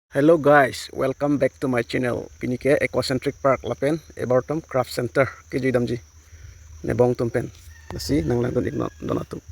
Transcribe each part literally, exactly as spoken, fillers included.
Hello guys, welcome back to my channel. Pini ke Aquacentric Park lapen Everton Craft Center kejui damji. Nebong atum pen. Lasi nanglangdun iknon don atum.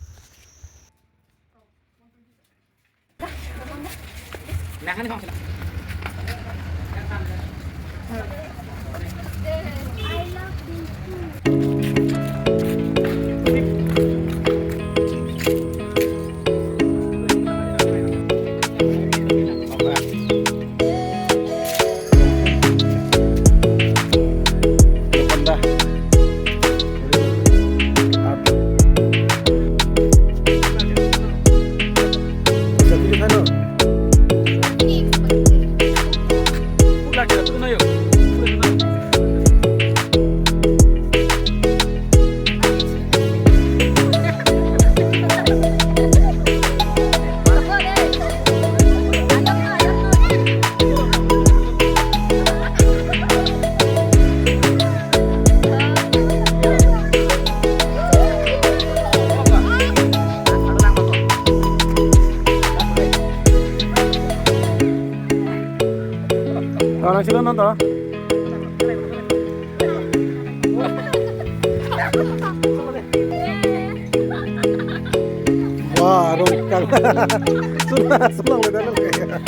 Orang sila nonton. Wah, rongkang. Sudah, sudah, udah, udah.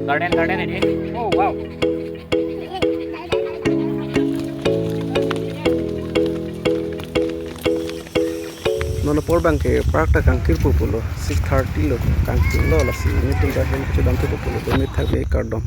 Garden, garden ini. Oh, wow. Non apor abang ke park ta kangkir pu pulo, six thirty lo kangkir lo, lasi nelitum ta hem chedam thu pulo, dumi thak le kardom.